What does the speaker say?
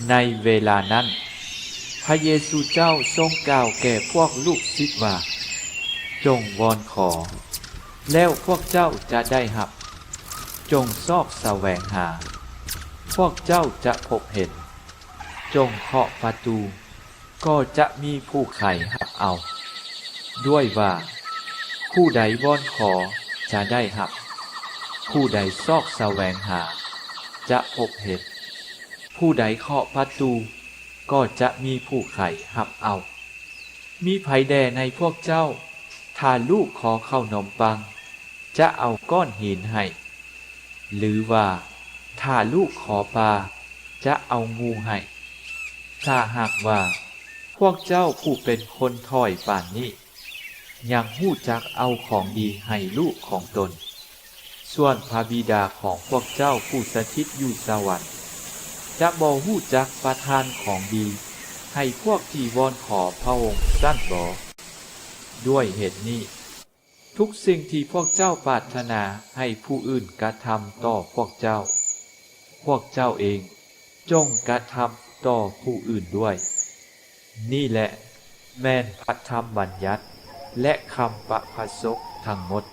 ໃນເວລານັ້ນ, ພະເຢຊູເຈົ້າຊົງກ່າວແກ່ພວກລູກສິດວ່າ, ຈົ່ງວອນຂໍ, ແລ້ວພວກເຈົ້າຈະໄດ້ຮັບ, ຈົ່ງຊອກສະແຫວງຫາ, ພວກເຈົ້າຈະພົບເຫັນ, ຈົ່ງເຄາະປະຕູ, ກໍຈະມີຜູ້ໄຂຮັບເອົາ, ດ້ວຍວ່າ, ຜູ້ໃດວອນຂໍຈະໄດ້ຮັບ, ຜູ້ໃດຊອກສະແຫວງຫາຈະພົບເຫັນ, ຜູ້ໃດເຄາະປະຕູກໍຈະມີຜູ້ໄຂຮັບເອົາ. ມີໃຜແດ່ໃນພວກເຈົ້າ, ຖ້າລູກຂໍເຂົ້າໜົມປັງ, ຈະເອົາກ້ອນຫີນໃຫ້? ຫຼືວ່າ, ຖ້າລູກຂໍປາ, ຈະເອົາງູໃຫ້? ຖ້າຫາກວ່າ, ພວກເຈົ້າຜູ້ເປັນຄົນຖອຍປານນີ້, ຍັງຮູ້ຈັກເອົາຂອງດີໃຫ້ລູກຂອງຕົນ, ສ່ວນພະບິດາຂອງພວກເຈົ້າຜູ້ສະຖິດຢູ່ສະຫວັນ ຈະບໍ່ຮູ້ຈັກປະທານຂອງດີໃຫ້ພວກທີ່ວອນຂໍພະອົງຊັ້ນບໍ? ດ້ວຍເຫດນີ້, ທຸກສິ່ງທີ່ພວກເຈົ້າປາດຖະໜາໃຫ້ຜູ້ອື່ນກະທຳຕໍ່ພວກເຈົ້າ, ພວກເຈົ້າເອງຈົ່ງກະທຳຕໍ່ຜູ້ອື່ນດ້ວຍ. ນີ້ແຫຼະແມ່ນພະທຳບັນຍັດ ແລະ ຄຳປະພະສົກທັງໝົດ.